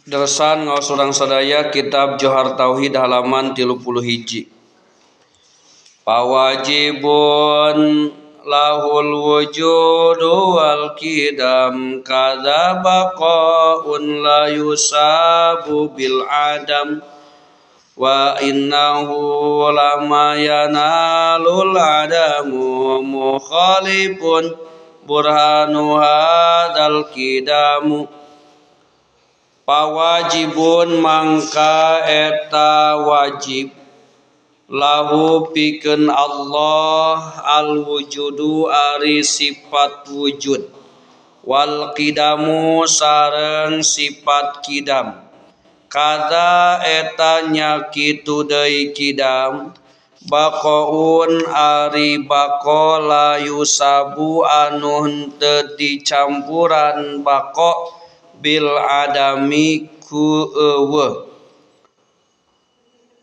Dersan ngaos urang sadaya kitab Johar Tauhid halaman 31. Pawajibun lahul wujudu wal qidam kadza baqaun la yusabu bil adam wa innahu lama yanalul adamu mukhalifun burhanu hadzal qidamu. Pawajibun mangka eta wajib lahu pikeun Allah al wujudu ari sifat wujud wal qidamu sareng sifat qidam kada eta nya kitu deui qidam baqaun ari baqa la yusabu anu henteu dicampuran baqa bil adami ku eueuh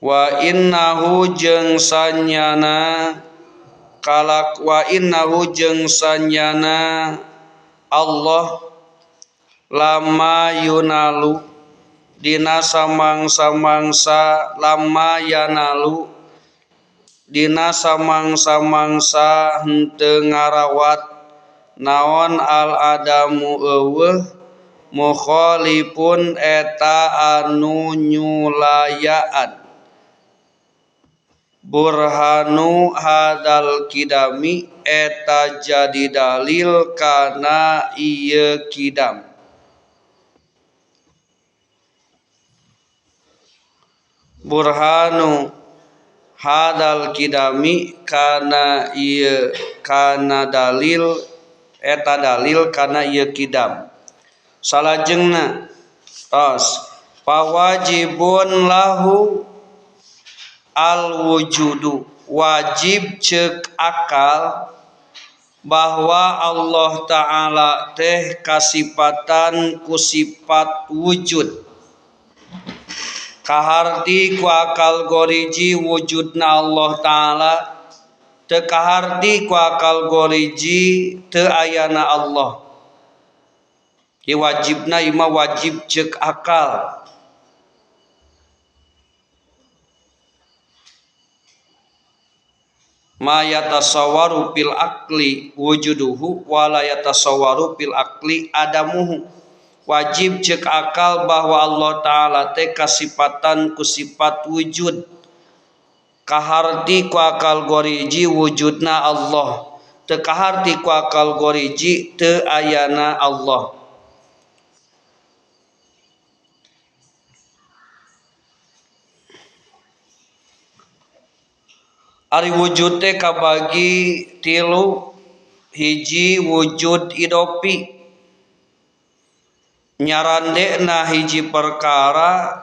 wa innahu jeung sanyana kalak wa innahu jeung sanyana Allah lama yunalu dina samangsa-mangsa lama yanalu dina samangsa-mangsa henteu ngarawat naon al adamu eueuh mukhalifun eta anu nyulayaan burhanu hadal kidami eta jadi dalil kana ieu kidam. Burhanu hadal kidami kana ieu kana dalil eta dalil kana ieu kidam. Salajengna tos pawajibun lahu al wujudu wajib ceuk akal bahwa Allah Ta'ala teh kasipatan ku sifat wujud kaharti ku akal goriji wujudna Allah Ta'ala teu kaharti ku akal goriji teu ayana Allah. Ieu wajibna ieu mah wajib ceuk akal. Ma yatasawwaru fil aqli wujuduhu wa la yatasawwaru fil aqli adamuhu. Wajib ceuk akal bahwa Allah Ta'ala teh kasipatan ku sifat wujud. Kaharti ku akal goriji wujudna Allah. Teu kaharti ku akal goriji teu ayana Allah. Ari wujud teh kabagi tilu, hiji wujud idopi nyarandekna hiji perkara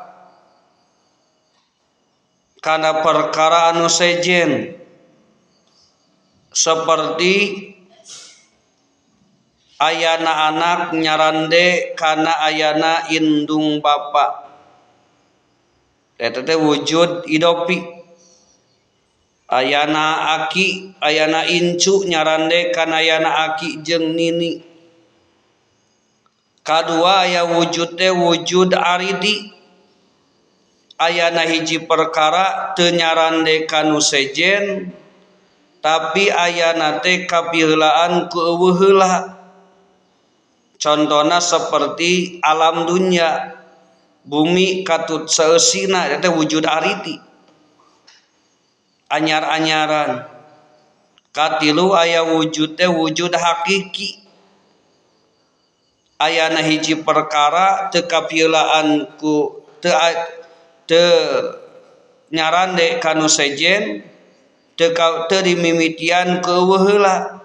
kana perkara anu sejen seperti ayana anak nyarande kana ayana indung bapa eta teh wujud idopi. Ayana aki ayana incu nyarande kana ayana aki jeung nini. Kadua aya wujud teh wujud aridi ayana hiji perkara teu nyarande kanu sejen tapi ayana teh kapiheulaan ku eueuh heula. Contona seperti alam dunya bumi katut saeusina eta wujud aridi anyar-anyaran. Katilu aya wujud teh wujud hakiki ayana hiji perkara teu kapiheulaan ku teu teu nyarande kanu sejen teu teu dimimitian ku eueuh heula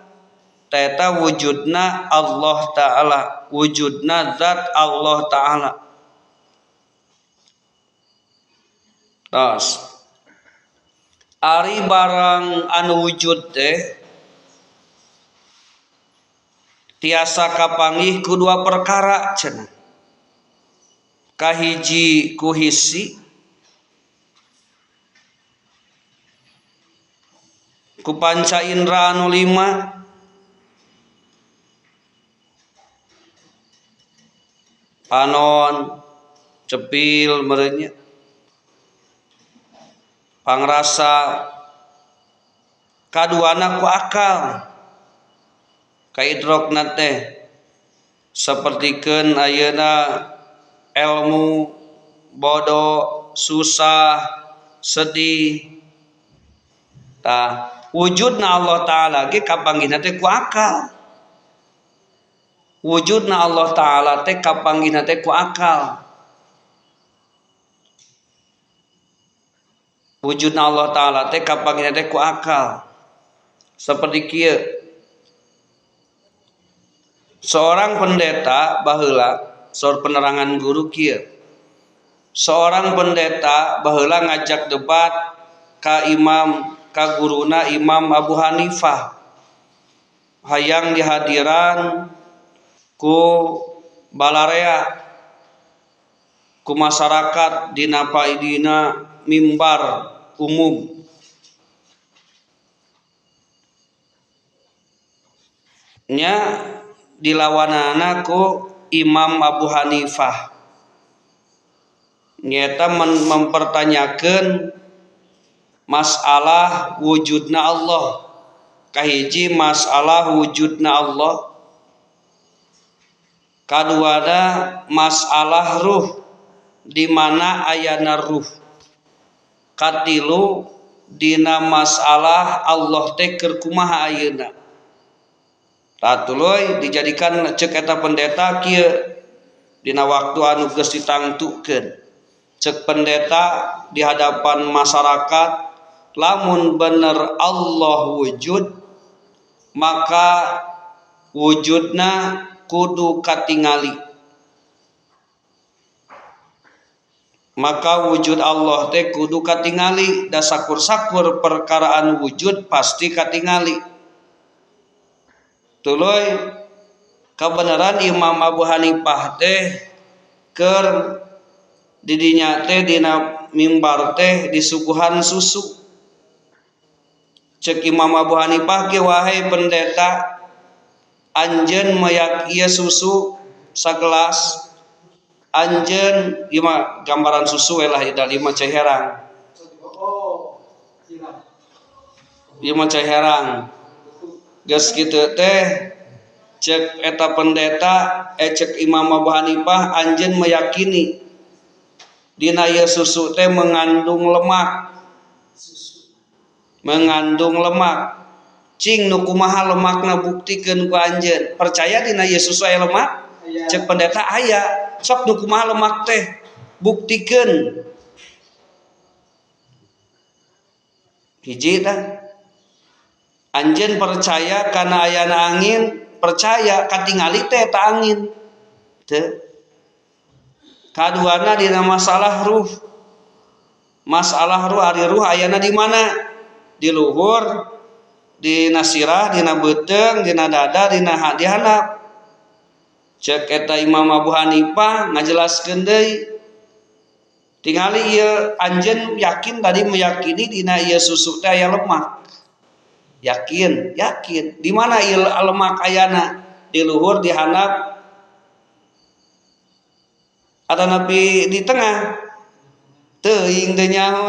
eta wujudna Allah Ta'ala wujudna zat Allah Ta'ala. Tos ari barang anu wujud teh tiasa kapanggih ku dua perkara cenah. Kahiji ku hisi ku panca indra anu lima panon Cepil meureun nya. Pangrasa kaduana ku akal. Kaidrokna teh sapertikeun ayeuna ilmu bodoh, susah, sedih. Tah wujudna Allah Ta'ala ge kapanggihna teh ku akal. Wujudna Allah Ta'ala teh kapanggihna teh ku akal. Wujudna Allah Ta'ala teh kapanggihna teh ku akal. Seperti kieu. Seorang pendeta baheula, saur penerangan guru kieu. Seorang pendeta baheula ngajak debat ka imam, ka guruna Imam Abu Hanifah. Hayang dihadiran ku balarea, ku masyarakat dina paidina mimbar umum. Nya dilawanana ku Imam Abu Hanifah. Nyata mempertanyakan masalah wujudna Allah. Kahiji masalah wujudna Allah, kaduana masalah ruh, di mana ayana ruh. Katilu dina masalah Allah teh keur kumaha ayeuna. Tuluy dijadikan cek eta pendeta kieu dina waktu anu geus ditangtukeun. Cek pendeta di hadapan masyarakat, lamun bener Allah wujud maka wujudna kudu katingali. Maka wujud Allah teh kudu katingali, da sakur-sakur perkaraan wujud pasti katingali. Tuluy kebenaran Imam Abu Hanifah teh keur didinya teh dina mimbar teh disuguhan susu. Cek Imam Abu Hanifah ke wahai pendeta, anjeun mayak ieu susu sagelas, anjeun ieu mah gambaran susu we lah ieu mah cai herang. Ieu mah cai herang. Geus kitu teh cek eta pendeta, cek Imam Abu Hanifah anjeun meyakini dina ieu susu teh mengandung lemak. Mengandung lemak. Cing nu kumaha lemakna buktikeun ku anjeun. Percaya dina ieu susu aya lemak? Cek pendeta aya. Sok nu kumaha lemak teh buktikeun. Hiji tah. Anjeun percaya kana ayana angin, percaya katingali teh eta angin. Teu. Kaduana dina masalah ruh. Masalah ruh, ari ruh ayana di mana? Di luhur, di nasirah, dina beuteung, dina dada, dina di handap. Cek eta Imam Abu Hanifah ngajelaskeun deui. Tingali ieu anjeun yakin tadi meyakini dina ieu susu teh aya lemak. Yakin, yakin. Di mana ieu lemak ayana? Di luhur, di handap, atau nabi di tengah? Teuing teu nyaho.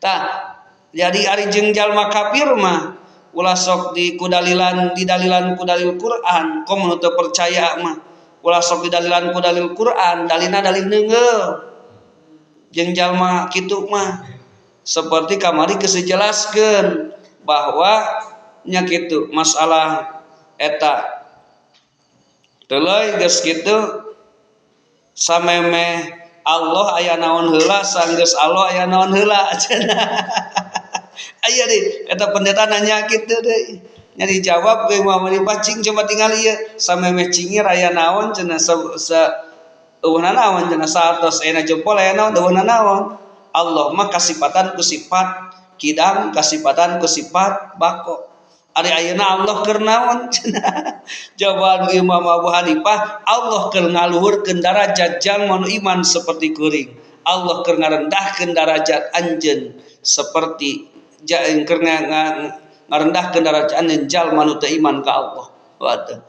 Tah, jadi ari jeung jalma kafir mah ulah sok di kudalilan, didalilan ku dalil Quran, komo nu teu percaya mah ulah sok didalilan ku dalil Quran, dalilna dalil neungeul. Jeung jalma kitu mah seperti kamari geus dijelaskeun bahwa nya kitu masalah eta. Tuluy geus kitu samemeh Allah aya naon heula, sanggeus Allah aya naon heula cenah. Aya deui eta pendeta nanya kitu deui. Nya dijawab ge Imam Hanifah, cing coba tingali ieu samemeh cingir aya naon cenah, eueuhna naon cenah, satos aya jempol aya naon, eueuhna naon. Allah mah kasipatan ku sifat kidam, kasipatan ku sifat bako. Ari ayeuna Allah keur naon cenah? Jawaban Imam Abu Hanifah, Allah keur ngaluhurkeun darajat jalma nu iman seperti kuring. Allah keur ngarendahkeun darajat anjeun seperti keur ngarendahkeun darajat anjeun jalma nu teu iman ka Allah. Waduh.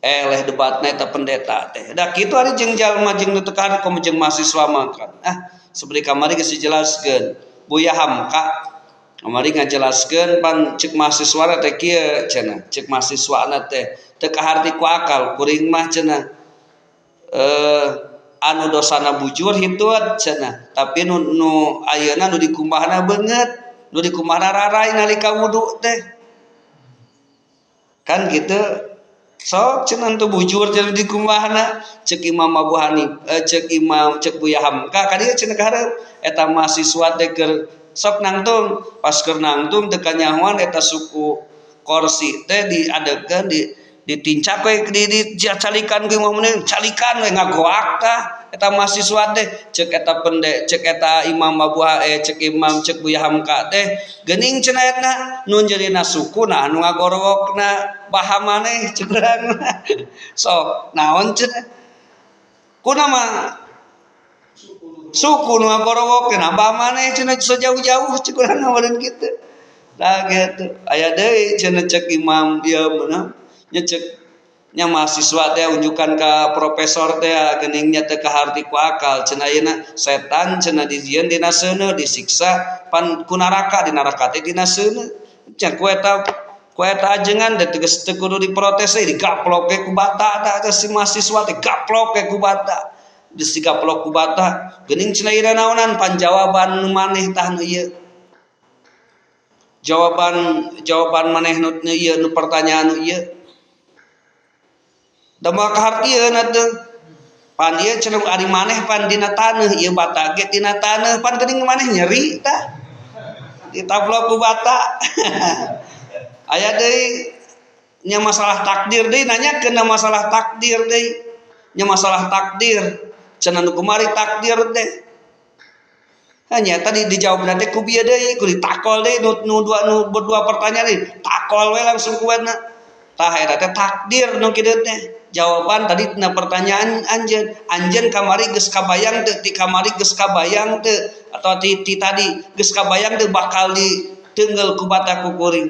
Eleh debatna eta pendeta teh. Da kitu ari jeung jalma jeung nu teu kaharti komo jeung mahasiswa mah kan. Ah, seperti kamari geus dijelaskeun. Buya Hamka kamari ngajelaskeun pan cek mahasiswana teh kieu cenah, cek mahasiswana teh teu kaharti ku akal kuring mah cenah. Anu dosana bujur hitut cenah, tapi nu ayeuna nu dikumbahna beungeut, nu dikumbahna raray nalika wudu teh. Kan gitu. Sok cenah teu bujur cenah dikumbahna, cek Imam Abu Hanifah, cek Imam cek Buya Hamka ka dieu cenah kahareup eta mahasiswa teh keur sok nangtung, pas keur nangtung teu kanyahoan eta suku korsi teh diadegeun di ditincak we di calikan ku imam meuneun calikan we ngagoak tah eta mahasiswa teh cek eta pende cek eta Imam Abu cek Imam cek Buya Hamka teh geuning cenah eta nu nyerina suku nah anu ngagorowokna baha maneh cek urang sok naon cenah kunaha suku nu ngagorowok teh nambah maneh cenah sejauh-jauh cek urang meureun kitu tah kitu aya deui cenah cek imam ieu meunang nya cek nya mahasiswa teh unjukan ka profesor teh geuning nya teu kaharti ku akal cenah ayeuna setan cenah dijieun dina seuneu disiksa pan ku neraka di neraka teh dina seuneu nya ku eta ajengan teh geus teu kudu diprotes deui digaplok we ku bata tah si mahasiswa teh gaplok we ku bata geus digaplok ku bata geuning cenah ieu naonan panjawaban nu maneh tah nu ieu jawaban maneh nu ieu nu pertanyaan nu ieu da moal kahartieun atuh pan ieu cenah ari maneh pan dina taneuh ieu bata ge dina taneuh pan geuning maneh nyeri tah ditaplok ku bata aya deui nya masalah takdir deui nanyakeun masalah takdir deui nya masalah takdir cenah nu kumari takdir teh hanya tadi dijawab teh ku bieu deui ku ditakol deui nu dua nu berdua pertanyaan deui takol we langsung ku na tah eta teh takdir nu kieu teh jawaban tadi tina pertanyaan anjeun anjeun kamari geus kabayang teu ti kamari geus kabayang teu atau ti tadi geus kabayang teu bakal diteunggeul ku bata ku kuring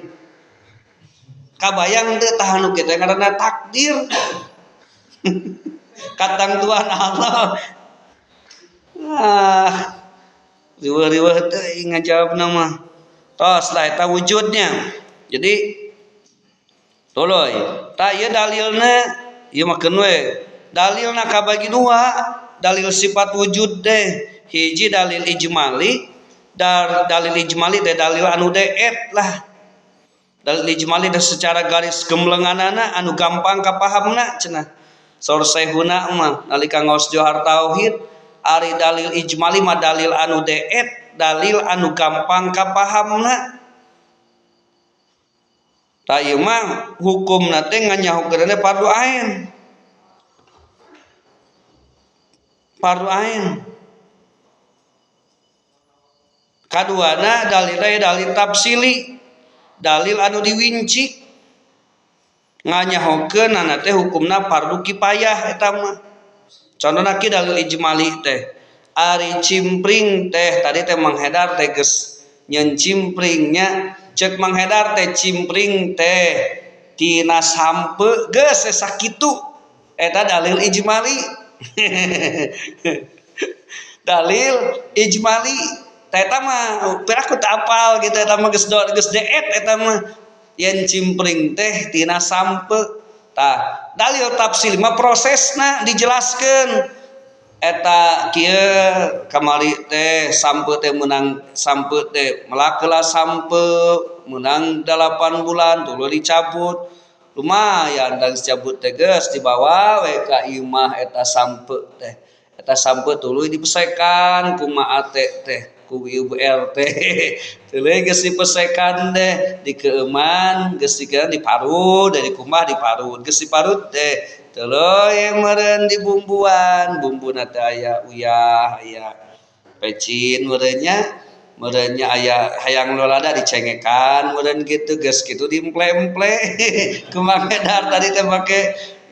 kabayang teu tah anu kieu teh ngaranna takdir katangtuan Allah ah riweuh-riweuh teh ngajawabna mah tos lah eta wujudnya jadi tuluy tah ieu dalilna ieu mah keun we dalilna kabagi dua dalil sifat wujud teh hiji dalil ijmali dalil ijmali teh dalil anu deet lah dalil ijmali teh secara garis gemlenganana anu gampang kapahamna cenah saur Syekhuna mah nalika ngaos Johar Tauhid ari dalil ijmali mah dalil anu deet dalil anu gampang kapahamna tah ieu mah hukumna teh nganyahukeun fardu ain. Fardu ain. Kaduana dalil dalil tafsili, dalil anu diwinci. Nganyahokeunana teh hukumna fardu kifayah eta mah. Contohna ki dalil ijmali teh. Ari cimpring teh tadi teh Mang Hedar teh geus nyeun cimpringnya cek Mang Hedar teh cimpring teh tina sampe geus sakitu eta dalil ijmali dalil ijmali teh eta mah piraku teu apal gitu eta mah geus geus deet eta mah yen cimpring teh tina sampe tah dalil tafsil mah prosesna dijelaskeun eta kieu kamari teh sampe teh meunang sampe teh melakeula sampe meunang 8 bulan tuluy dicabut lumayan dan dicabut teh geus dibawa we ka imah eta sampe teh eta sampe tuluy dipesekan ku mak ate teh ku ibu RT tuluy geus dipesekan teh dikeueuman geus dikeun diparut dari kumbah diparut geus diparut teh tuluy meureun dibumbuan bumbuna teh aya uyah aya pecin meureunnya aya hayang lolada dicengekan meureun kitu geus kitu diemple-emple kumaha dahar tadi teh make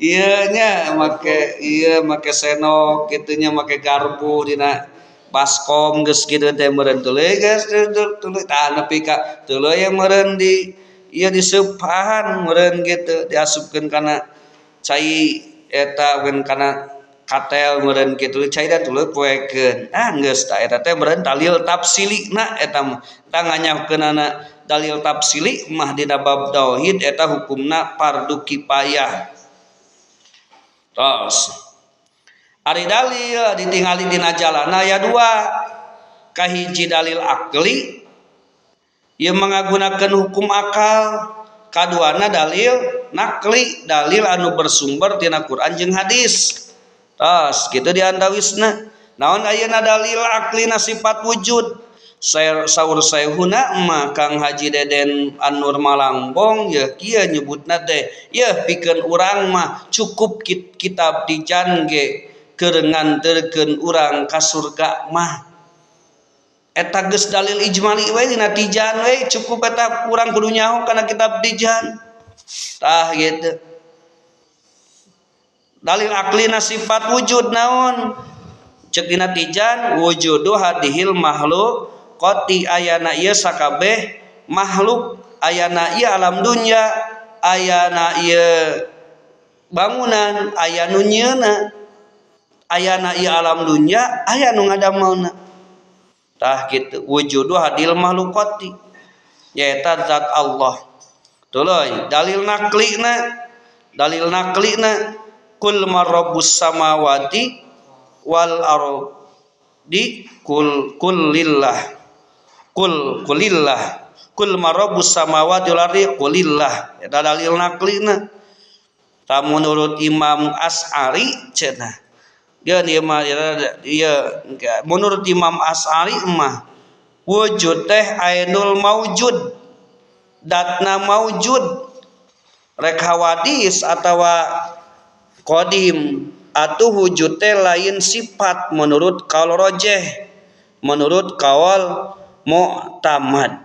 ieu nya make ieu make senok kitu nya make garpu dina baskom geus kitu teh meureun tuluy geus tuluy tah nepi ka tuluy meureun di ieu diseupahan meureun kitu diasupkeun kana Cai eta wen kana katel meureun kitu cai da tuluy poekeun. Ah geus tah eta teh meureun dalil tafsilina eta mah. Tah nganyahkeunana dalil tafsili mah dina bab tauhid eta hukumna fardu kifayah. Tos. Ari dalil ditingali dina jalana aya dua. Kahiji dalil akli ieu mangagunakeun hukum akal, kaduana dalil nakli, dalil anu bersumber tina Quran jeung hadis. Tos kitu diantawisna. Naon ayeuna dalil aklina sifat wujud? Saur saehuna mah Kang Haji Deden An-Nur Malangbong yeuh kieu nyebutna teh yeuh pikeun urang mah cukup kitab Tijan ge keur nganterkeun urang ka surga mah. Eta geus dalil ijmali we dina Tijan we cukup eta urang kudu nyaho kana kitab Tijan. Tah gitu. Dalil aklina sifat wujud naon? Ceuk dina Tijan wujudu hadihil makhluk qati ayana ieu sakabeh makhluk, ayana ieu alam dunya, ayana ieu bangunan, aya nu nyieuna, ayana ieu alam dunya, aya nu ngadamelna. Tah kitu wujudu hadil makhluqati nyaeta zat Allah. Tuluy dalil naklina, dalil naklina kul marabbus samawati wal ardi kul kullillah kul kulillah kul marabbus samawati wal ardi kulillah. Eta dalil naklina. Ta menurut Imam As'ari cenah dia mah dia menurut Imam As'ari mah wujud teh ainul maujud, datna maujud rek hawadis atawa qadim atuh wujud teh lain sifat menurut kaul rajih, menurut kaul mu'tamad.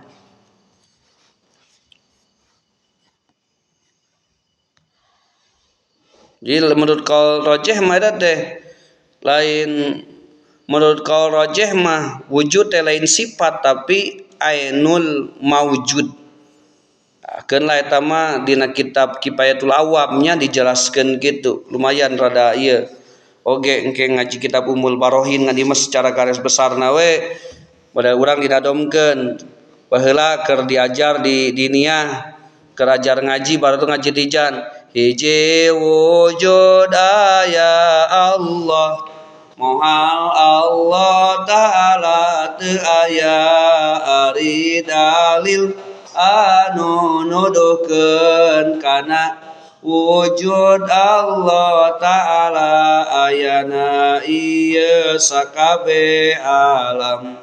Jadi menurut kaul rajih mah eta teh lain, menurut kaul rajih mah wujud teh lain sifat tapi ainul maujud. Keun lah eta mah dina kitab Kifayatul Awamnya dijelaskeun gitu. Lumayan rada ieu. Oge engke ngaji kitab Ummul Barohin ngadi mah secara garis besarna we pada urang dinadomkeun. Baheula keur diajar di diniyah, keur ajar ngaji baru tuh ngaji Tijan. Hiji wujud aya Allah, moal Allah Ta'ala teu aya ari dalil anu nuduhkeun kana wujud Allah Ta'ala ayana ieu sakabeh alam.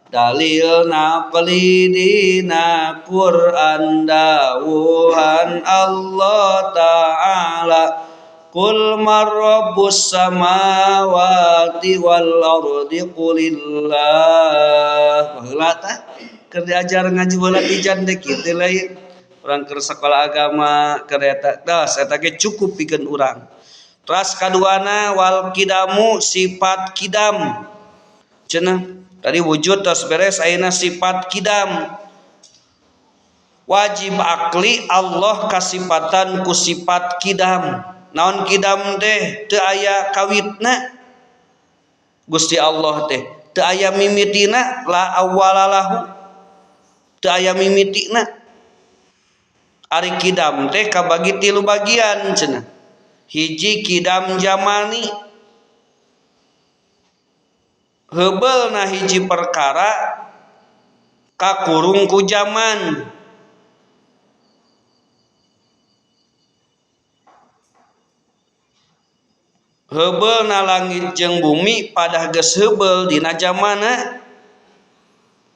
Dalil naqli dina Quran dawuhan Allah Ta'ala qul man rabbus samawati wal ardi qulillah. Baheula tah keur diajar ngaji baheula Tijan teh kitu lain. Urang keur sakola agama keur eta tos eta ge cukup pikeun urang. Teras kaduana wal kidamu sifat kidam. Cenah tadi wujud tos beres ayeuna sifat kidam. Wajib akli Allah kasipatan ku sifat kidam. Naon kidam teh teu aya kawitna Gusti Allah teh teu aya mimitina, la awwalalahu teu aya mimitina. Ari kidam teh kabagi tilu bagian cenah. Hiji kidam jamani, heubeulna hiji perkara kakurung ku zaman. Heubeulna langit jeung bumi pada geus heubeul dina zamanna,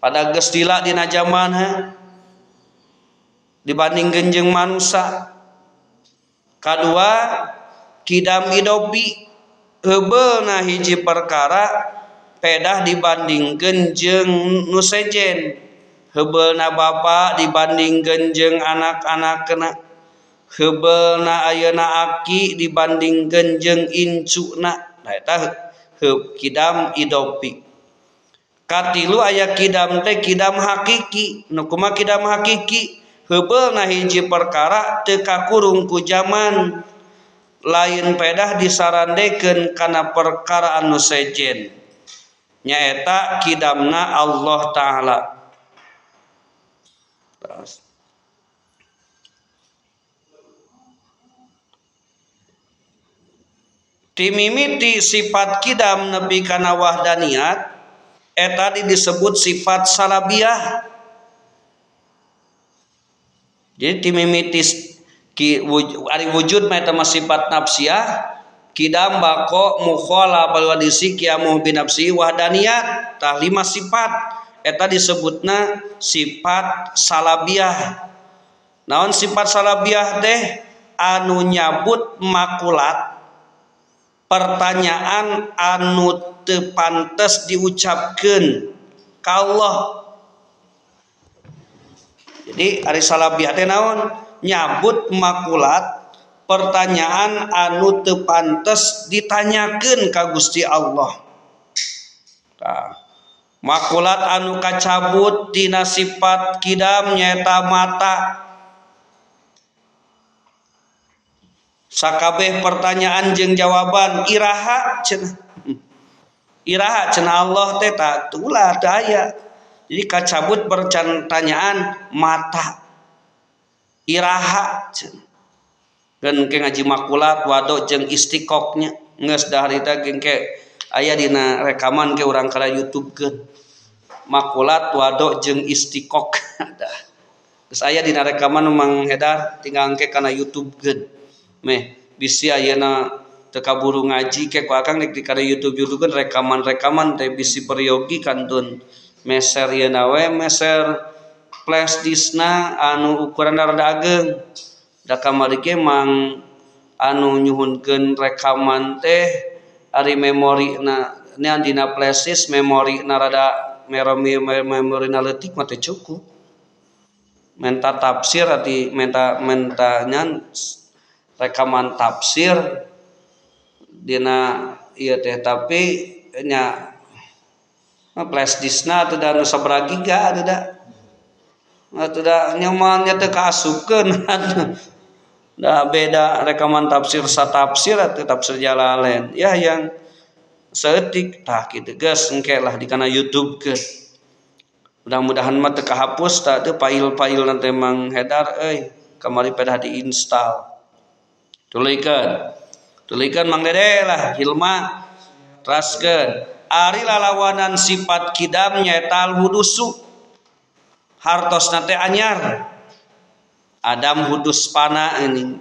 pada geus lila dina zamanna dibandingkeun jeung manusa. Kadua kidam idopi, heubeulna hiji perkara pedah dibandingkeun jeung nu sejen. Heubeulna bapa dibandingkeun jeung anak-anakna, heubeulna ayeuna aki dibandingkeun jeung incuna. Nah eta kidam idopi. Katilu aya kidam teh kidam hakiki. Nu kumaha kidam hakiki? Heubeulna hiji perkara teu kakurung ku zaman. Lain pedah disarandekeun kana perkara anu sejen nyaeta kidamna Allah Ta'ala. Timimiti sifat kidam nepi kana wahdaniyat eta disebut sifat salabiah. Jadi timimiti ari wujud mah eta mah sifat nafsiyah, kidam bako mukhala balwadisi qiyamuh bi nafsi wahdaniyat, tah lima sifat eta disebutna sifat salabiah. Naon sifat salabiah teh? Anu nyabut makulat pertanyaan anu teu pantes diucapkeun ka Allah. Jadi ari salabiah teh naon? Nyabut makulat pertanyaan anu teu pantes ditanyakeun ka Gusti Allah. Tah, makulat anu kacabut tina sifat kidam nyaeta mata. Sakabeh pertanyaan jeung jawaban iraha cenah. Iraha cenah Allah teh tah tulah teu aya. Jadi kacabut pertanyaan mata. Iraha cenah. Geun ke ngaji makulat wado jeung istiqoknya geus da harita ge ke aya dina rekaman ke urang kana YouTube keun. Makulat wado jeung istiqok. Dah. Geus aya dina rekaman Mang Hedar tinggal engke kana YouTube keun. Meh bisi ayeuna teu kaburu ngaji ke ku akang nek di kana YouTube YouTube keun rekaman-rekaman teh bisi peryogi kantun meser ieu na we meser flash diskna anu ukuran rada ageng. Da kamari ge mang anu nyuhunkeun rekaman teh ari memorina nya dina flash disk memorina rada memorina leutik mah teu cukup. Menta tafsir ati menta nya rekaman tafsir dina ieu teh tapi nya flash diskna teu da nu sabaraha giga teu da. Atuh da nyaman nya teu kaasupkeun. Da beda rekaman tafsir satafsir atau tafsir Jalalain. Ya yang saeutik tah kitu geus engke lah di kana YouTube geus. Mudah-mudahan mah teu kahapus tah teu fail-failna teh Mang Hedar euy kamari pedah diinstal. Tuluykeun. Tuluykeun Mang Dede lah Hilma. Teraskeun. Ari lalawanan sifat kidam nyaeta al-hudusu. Hartosna teh anyar. Adam hudus pana ini.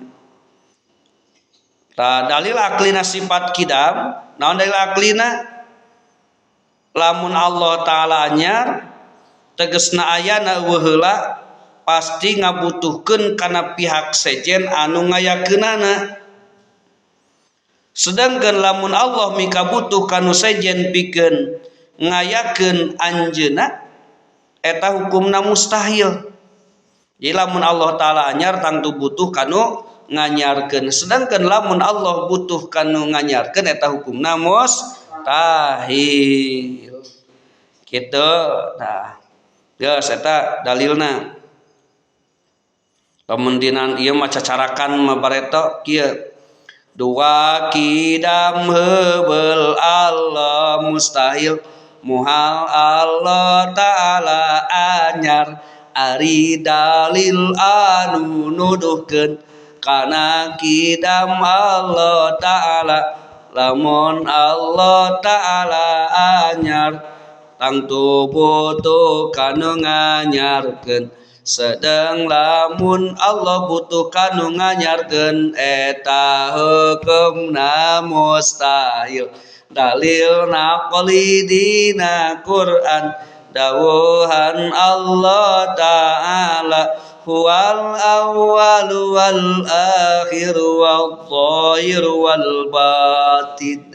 Tah dalil aklina sifat kidam, naon dalil aklina? Lamun Allah Ta'ala anyar, tegesna ayana eueuh heula pasti ngabutuhkeun kana pihak sejen anu ngayakeunana. Sedangkan lamun Allah mikabutuh kanu sejen pikeun ngayakeun anjeunna eta hukumna mustahil. Jadi lamun Allah Ta'ala anyar tangtu butuh kanu nganyarkeun. Sedangkan lamun Allah butuh kanu nganyarkeun eta hukumna mustahil. Gitu. Nah, geus eta dalilna. Lamun dina ieu mah cacarakan mah bareto kieu. Dua kidam heubeul Allah mustahil muhal Allah Ta'ala anyar. Ari dalil anu nuduhkeun kana kidam Allah Ta'ala lamun Allah Ta'ala anyar tangtu butuh kanu nganyarkeun. Sedang lamun Allah butuh kanu nganyarkeun eta hukumna mustahil. Dalil naqli dina Quran dawuhan Allah Ta'ala huwal awwal wal akhir wal zahir wal batin.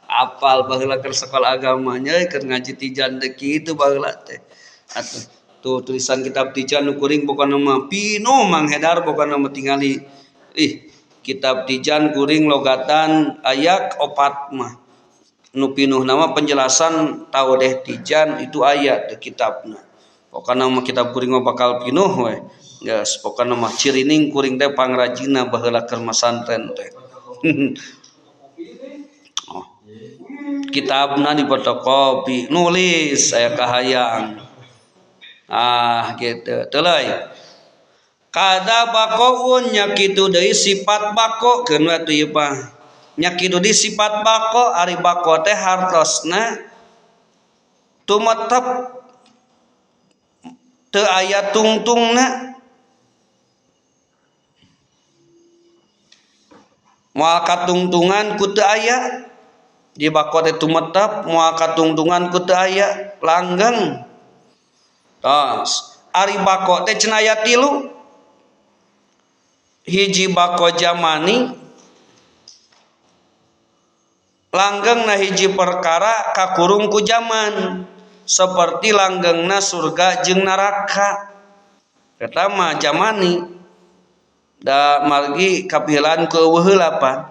Apal baheula keur sekolah agamanya keur ngaji tijan teh kitu baheula teh. Atuh tuh tulisan kitab tijan nu kuring pokona mah pinuh Mang Hedar pokona mah tingali. Ih, kitab tijan kuring logatan aya opat mah. Nu pinuh nama penjelasan tawadeh tijan itu ayat di kitabna. Pokona mah kitab kuring mah bakal pinuh we. Geus pokona mah cirining kuring teh pangrajina baheula keur masantren teh. Oh. Kitabna di fotokopi, nulis saya kahayang. Ah gitu. Teuy. Kada baqaun nya kitu deui sifat baqo keun we atuh ieu mah. Nya kitu deui sifat baqo, ari baqo teh hartosna tumetep teu aya tungtungna. Moal katungtungan ku teu aya. Di baqo teh tumetep moal katungtungan ku teu aya langgeng. Tos ari baqo teh cenah aya tilu. Hiji baqo jamani langgengna hiji perkara kakurung ku zaman seperti langgengna surga jeung neraka. Eta mah jamani da margi kapihilaan ku eueuh heula pan.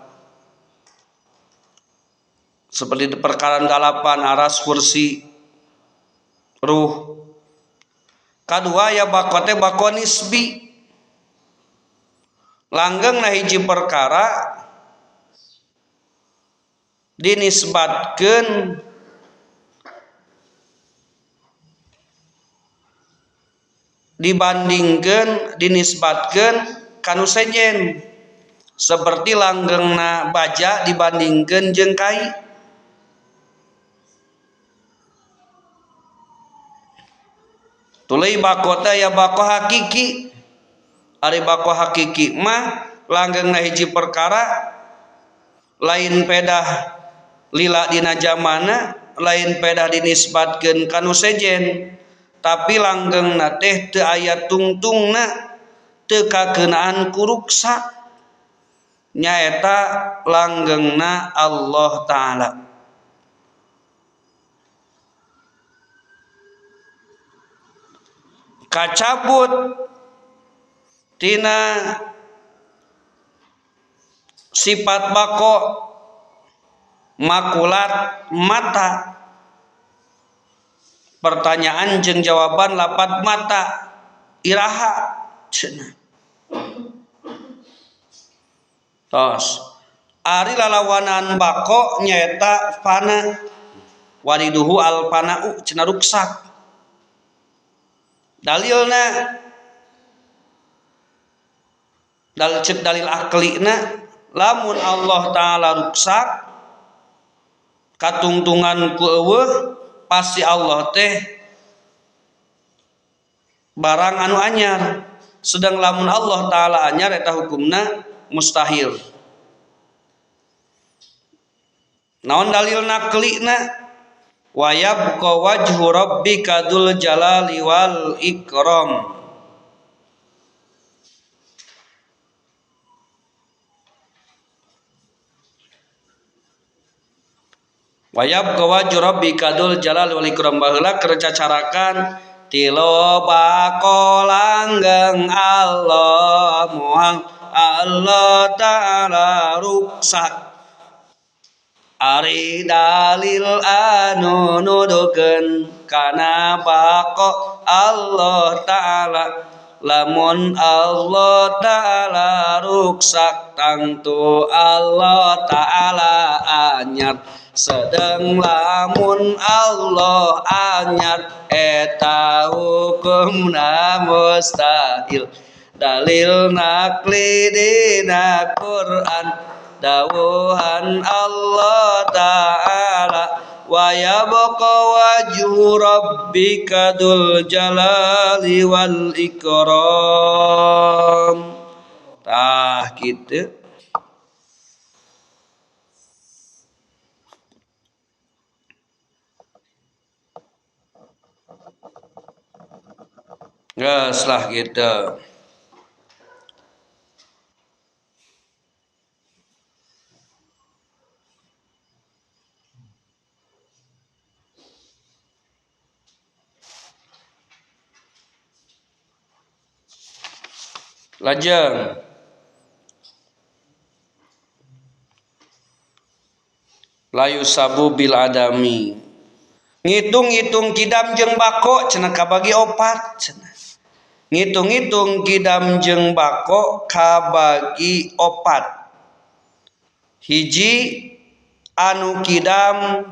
Seperti perkara dalapan aras kursi ruh. Kadua ya baqo teh baqo nisbi. Langgengna hiji perkara dinisbatkeun dibandingkeun dinisbatkeun kanu sejen seperti langgengna baja dibandingkeun jeung kai. Tuluy baqo teh aya baqo hakiki. Ari baqo hakiki mah langgengna hiji perkara lain pedah lila dina jamana, lain pedah dinisbatkeun kanu sejen, tapi langgengna teh teu aya tungtungna, teu kakeunaan ku ruksa, nyaeta langgengna Allah Ta'ala. Kacabut tina sifat bako makulat mata. Pertanyaan jeung jawaban lapat mata iraha cenah. Tos ari lalawanan bako nyaeta fana wariduhu al fana'u cenah ruksak. Dalilna dalil cek dalil aklina lamun Allah Ta'ala ruksak katungtungan ku eueuh pasti Allah teh barang anu anyar, sedang lamun Allah Ta'ala anyar eta hukumna mustahil. Naon dalil naklina? Wa yabqa wajhu rabbika dzul jalali wal ikram. Wa yabqa wajhu rabbika dzul jalali wal ikram. Baheula keur cacarakan tilo bako langgeng Allah moal Allah Ta'ala ruksak. Ari dalil anu nuduhkeun kana bako Allah Ta'ala lamun Allah Ta'ala ruksak tangtu Allah Ta'ala anyar, sedang lamun Allah anyar eta hukumna mustahil. Dalil nakli dina Quran dawuhan Allah Ta'ala wa yabqa wajhu rabbika dzul jalali wal ikram. Tah kitu. Geus lah kitu. Lajeng layu sabu bil adami ngitung-ngitung kidam jeung bako cenah kabagi opat cenah. Ngitung-ngitung kidam jeung bako kabagi opat. Hiji anu kidam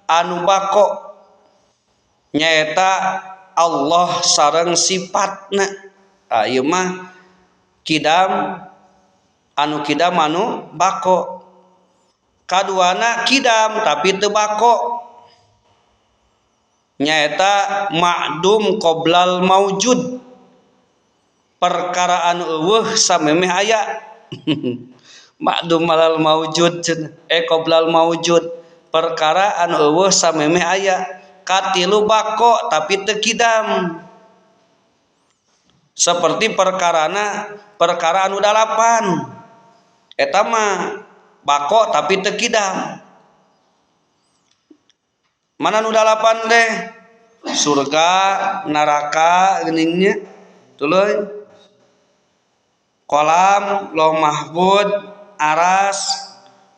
anu bako nyaeta Allah sareng sifatna. Tah ieu mah kidam anu kidam anu bako. Kaduana kidam tapi teu bako nyaeta ma'dum qoblal maujud, perkara anu eueuh samemeh aya. Ma'dum alal maujud cenah qoblal maujud, perkara anu eueuh samemeh aya. Katilu bako tapi teu kidam, seperti perkarana perkara anu dalapan eta mah bako tapi teu kidam. Mana nu dalapan teh? Surga, neraka geuningnya, tuluy kolam, lauh mahfud, aras,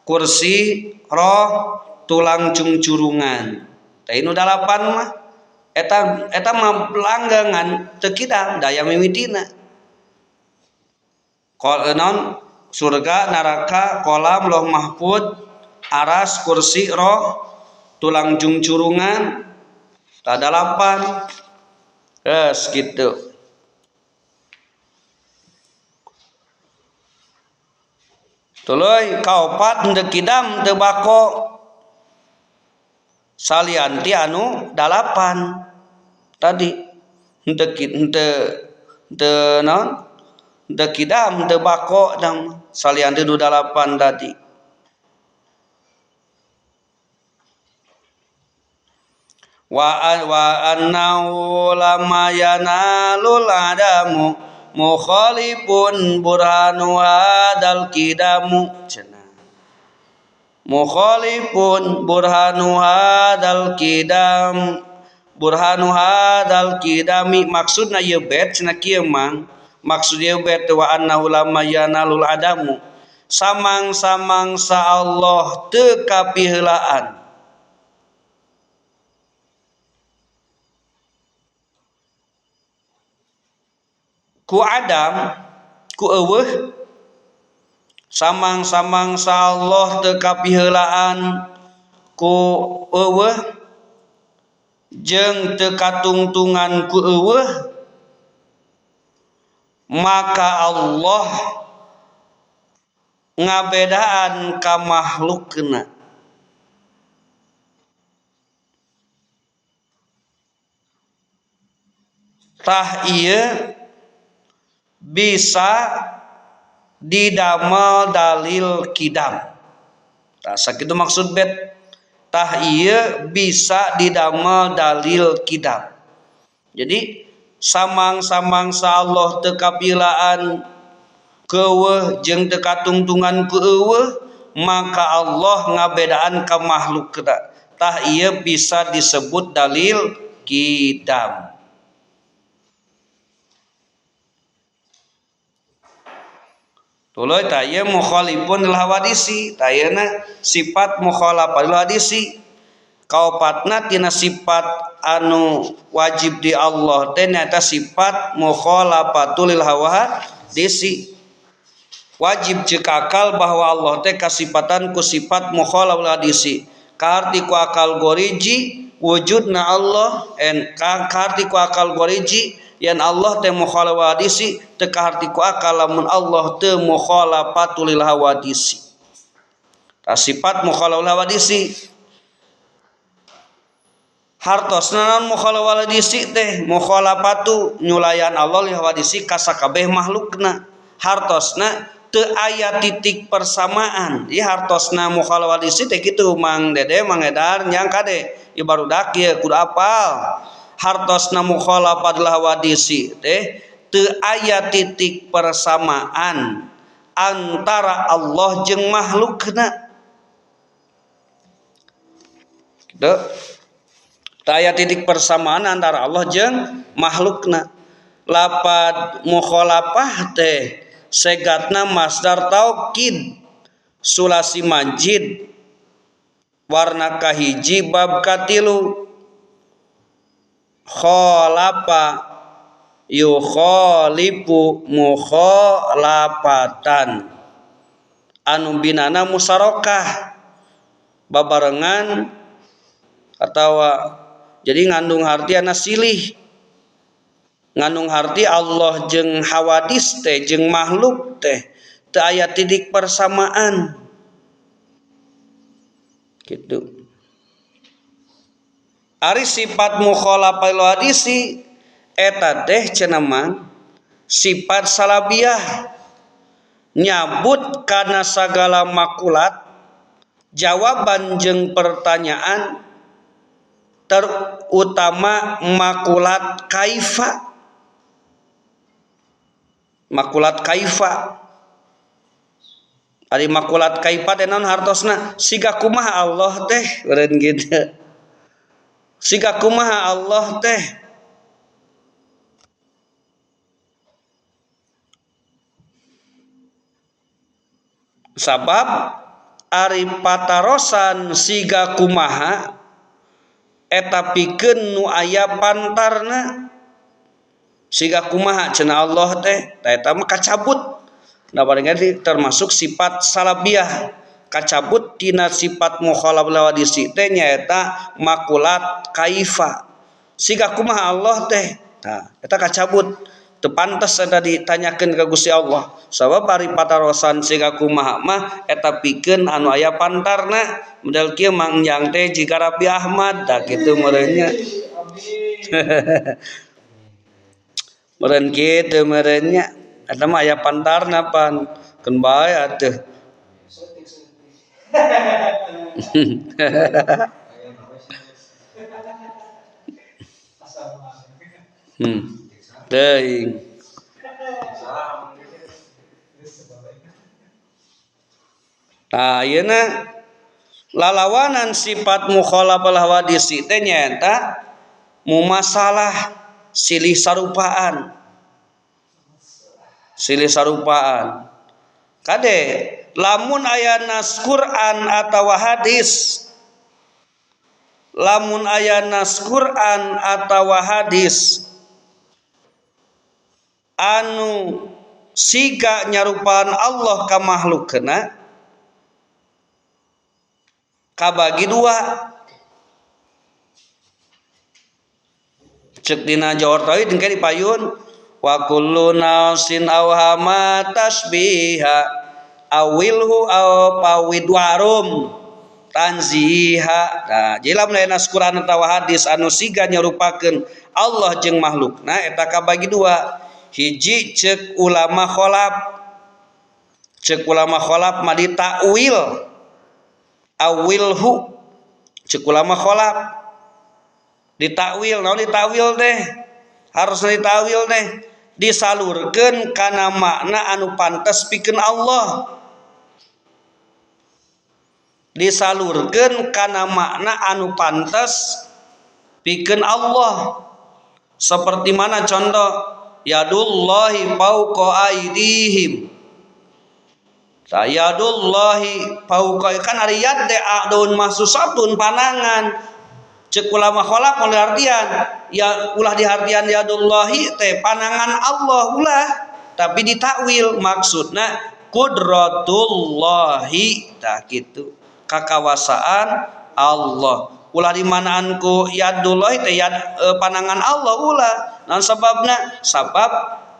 kursi, roh, tulang cungcurungan. Tah nu dalapan mah eta mah langgangan teu kidam daya mimitina. Naon? Surga, neraka, kolam, lauh mahfud, aras, kursi, roh, tulang cungcurungan, tah dalapan. Geus kitu. Tuluy kaopat henteu kidam teu bako salianti anu dalapan tadi henteu henteu naon henteu kidam henteu bako salianti nu dalapan tadi. Wa annahu lamma yanalul adamu mukhalifun burhanu hadal kidamu cenah. Mukhalifun burhanu hadal kidam, burhanu hadal kidami maksudna ieu bet cenah kieu mang. Maksud ieu bet wa annahu lamma yanalul adamu samang-samangsa Allah teu kapiheulaan ku adam ku eueuh, samang-samangsa Allah teu kapiheulaan ku eueuh jeung teu katungtungan ku eueuh, maka Allah ngabedaan ka makhlukna. Tah ieu bisa didamel dalil kidam. Tah sakitu maksud bet. Tah ieu bisa didamel dalil kidam. Jadi samang-samangsa Allah teu kapilaan keueuh jeung teu katungtungan keueuh, maka Allah ngabedaan ka makhlukna. Tah ieu bisa disebut dalil kidam. Tuluy tah ieu mukhalifun lil hawadisi, tah ieuna sifat mukhalafah lil hadisi. Kaopatna tina sifat anu wajib di Allah teh nyaeta sifat mukhalafatul lil hawadisi. Wajib ceuk akal bahwa Allah teh kasifatan ku sifat mukhalafah lil hadisi. Kaharti ku akal goriji wujudna Allah en kaharti ku akal goriji yen Allah teh mukhalafah hadisi, teu kaharti ku akal lamun Allah teu mukhalafatul lil hawadisi. Tah sifat mukhalafah hadisi hartosna naon mukhalafah hadisi teh mukhalafatu nyulayan Allah lil hawadisi ka sakabeh makhlukna. Hartosna teu aya titik persamaan. Ieu hartosna mukhalafah hadisi teh kitu Mang Dede Mang Edar nyang kade ieu barudak ieu kudu apal. Hartosna mukhalafah lil hawadisi teh teu aya titik persamaan antara Allah jeung makhlukna. Kitu. Teu aya titik persamaan antara Allah jeung makhlukna. Lapad mukhalafah teh segatna masdar taukid sulasi majid warna kahiji bab katilu khalafa yukhalifu mukhalafatan Anu binana musarokah babarengan atawa jadi ngandung harti ana silih. Ngandung harti Allah jeung hawadis teh jeung makhluk teh teu aya titik persamaan. Gitu. Ari sifat mukhalafah lil hadisi eta teh cenah mah sifat salabiah nyabut kana sagala makulat jawaban jeung pertanyaan terutama makulat kaifa. Makulat kaifa. Ari makulat kaifa teh naon hartosna? Siga kumaha Allah teh eureun kitu. Siga kumaha Allah teh. Sabab ari patarosan siga kumaha eta pikeun nu aya pantarna. Siga kumaha cenah Allah teh, tah eta mah kacabut. Nah, bareng termasuk sifat salabiah kacabut tina sifat mukhalaf lawadisi teh nyaeta makulat kaifa. Siga kumaha Allah teh, tah eta kacabut. Teu pantes eta ditanyakeun ka Gusti Allah. Sabab ari patarosan siga kumaha mah eta pikeun anu aya pantarna. Model kieu Mang Jang teh jiga Raffi Ahmad tah kitu meureun nya. Meureun kitu meureun nya. Eta mah aya pantarna pan. Keun bae atuh. Teuing. Tah ayeuna lalawanan sifat mukhalafah hawadisi teh nyaeta mumasalah silih sarupaan. Silih sarupaan. Kade lamun aya nas Quran atawa hadis, lamun aya nas Quran atawa hadis anu siga nyarupaan Allah ka makhlukna kabagi dua. Cek dina Jawar Tauhid engke dipayun wa kullu nafsin awhama tasbiha awilhu aw pawidwarum tanziha. Nah, jadi lamun aya nas Quran atawa hadis anu siga nyarupakeun Allah jeung makhlukna eta kabagi dua. Hiji cek ulama kholaf, cek ulama kholaf mah ditakwil awilhu. Cek ulama kholaf ditakwil, naon ditakwil teh? Harus ditakwil teh disalurkeun kana makna anu pantes pikeun Allah. Disalurkeun kana makna anu pantes pikeun Allah. Seperti mana contoh yadullahi fauqa aidihim. Ta yadullahi fauqa kan ari yad teh adun mahsusatun panangan. Cek ulama kholaf mun diartian ya ulah dihartian yadullahi teh panangan Allah ulah, tapi ditakwil maksudna kudratullahi tah kitu kakawasaan Allah. Ulah dimanaan ku yadullahi teh yad, panangan Allah ulah. Naon sababna? Sabab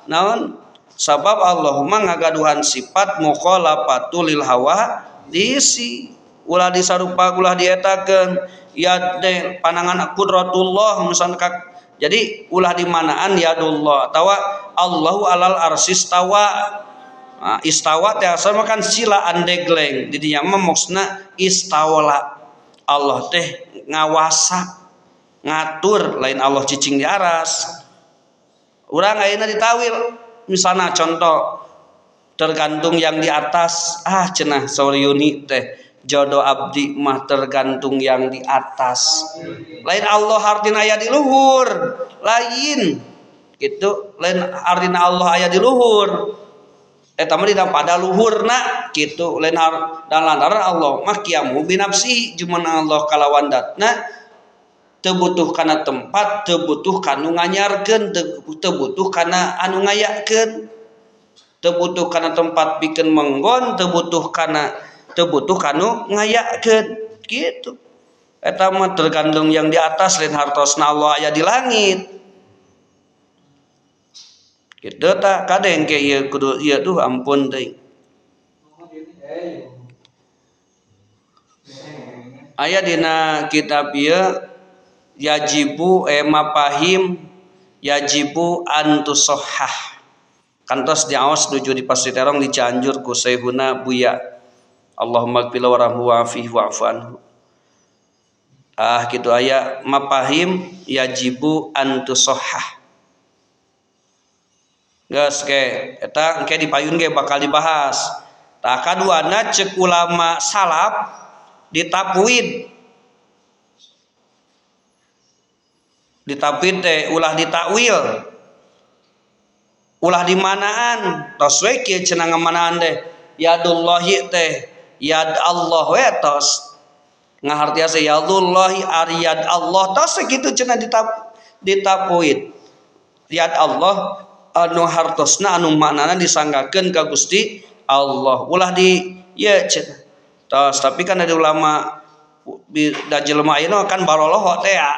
naon? Sabab Allah mah ngagaduhan sifat mukhalafatul lil hawa disi. Ulah disarupa ulah dietakeun ya teh panangan qudratullah misalna. Jadi ulah dimanaan yadullah atawa Allahu alal arsistawa. Nah, istawa teh asal mah kan sila andegleng. Di dinya mah maksudna istawala. Allah teh ngawasa, ngatur, lain Allah cicing di aras. Urang ayeuna ditawil misalna contoh tergantung yang di atas. Ah cenah saur Yuni teh jodoh abdi mah tergantung yang di atas. Lain Allah artina aya di luhur, lain gitu, lain artina Allah aya di luhur. Eta mah dina pada luhurna gitu, lain dan lantaran Allah mah kiamu binafsi jumanang Allah kalawan datna teu butuh kana tempat, teu butuh kanu nganyarkeun, teu butuh kana anu ngayakeun. Teu butuh kana tempat pikeun menggon, teu butuh kana teu butuh kanu ngayakeun kitu. Eta mah tergantung yang di atas lain hartosna Allah aya di langit. Kitu tah kadeng ke ieu kudu ieu duh ampun teuing. Aya dina kitab ieu yajibu mapahim yajibu antusohah. Kantos diaos nuju di Pasiterong di Cianjur ku Syekhuna Buya. Allahumma gfir warhamhu wa'afihi wa'fu anhu. Ah kitu aya mapahim yajibu antusohah. Geus ke eta engke dipayun ge bakal dibahas. Tah kaduana ceuk ulama salaf ditafwid. Ditafwid teh ulah ditakwil. Ulah dimanaan. Tos we kieu cenah ngamanaan teh. Yadullahi teh yad Allah we tos. Ngahartiasa yadullahi ariyad Allah tos kitu cenah ditafwid. Yad Allah anu hartosna anu maknana disanggakeun ka Gusti Allah ulah di ieu cenah tos tapi kan ada ulama da jelema ayeuna kan baroloho teh ya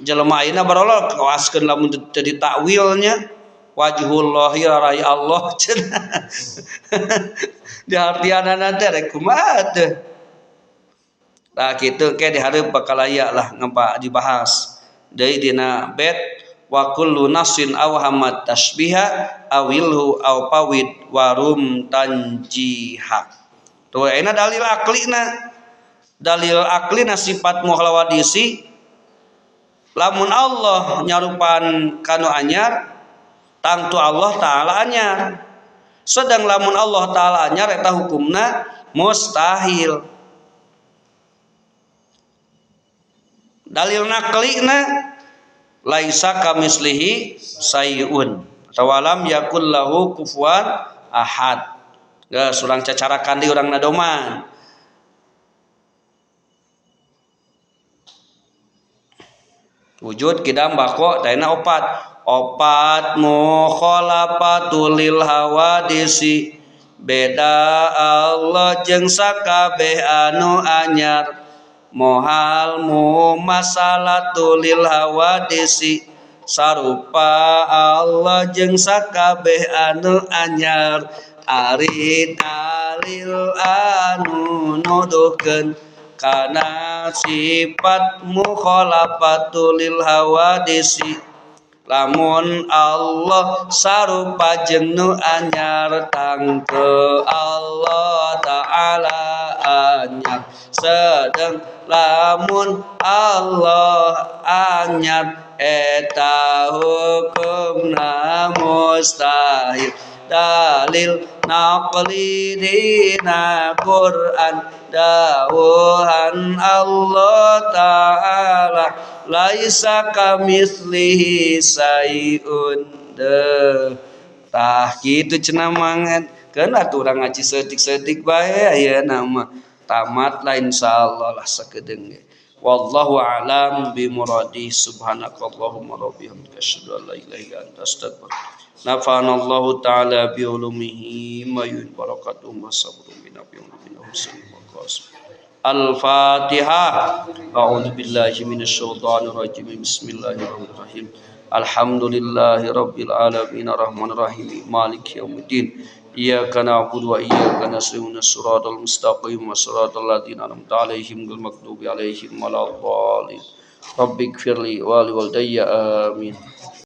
jelema ayeuna baroloho kawaskeun lamun teu ditakwilnya wajhullahi rai Allah cenah diartianana teh rek kumaha teh tah kitu ke dihareup bakal aya lah ngempa dibahas deui dina bet wa kullu nasin awhamat tasbiha awilhu aw pawid warum tanjiha. Tuh ayeuna dalil aklina. Dalil aklina sifat muhlawadisi lamun Allah nyarupan kanu anyar tangtu Allah taala anyar. Sedang lamun Allah taala anyar eta hukumna mustahil. Dalil naklina laisa kamislihi sayun atawalam yakul lahu kufuwan ahad. Geus urang cacarakan di urang nadoman. Wujud kidam bako daina opat. Opat mukhalafatul lil hawadisi beda Allah jeung sakabeh anu anyar. Mohal mumasalatul lil hawadisi sarupa Allah jeung sakabeh anu anyar. Ari dalil anu nuduhkeun kana sifat mukhalafatul lil hawadisi lamun Allah sarupa jeung nu anyar tangke Allah taala anyar. Sedeng lamun Allah anyar eta hukumna mustahil. Dalil naqli dina Quran dawuhan Allah taala laisa kamitslihi sayun. Deuh tah kitu cenah mangan keun atuh urang ngaji saeutik-saeutik bae ayeuna mah tamat lah insyaallah lah sakedeung ge. Wallahu a'lam bi muradi. Subhanakallahumma rabbika asyhadu an la ilaha illa anta astaghfiruka. Nafa'anallahu ta'ala bi ulumihi ma yun barakatuhu wa sabru min nabiyyin husnul maqasid. Al-Fatihah. A'udzu billahi minasyaitonir rajim. Bismillahirrahmanirrahim. Alhamdulillahi rabbil alamin arrahmanir rahim maliki yaumiddin. Iyyaka na'budu wa iyyaka nasta'in siratal mustaqim siratal ladzina an'amta 'alaihim ghairil maghdubi 'alaihim waladdallin. Rabbighfirli wa liwalidayya amin.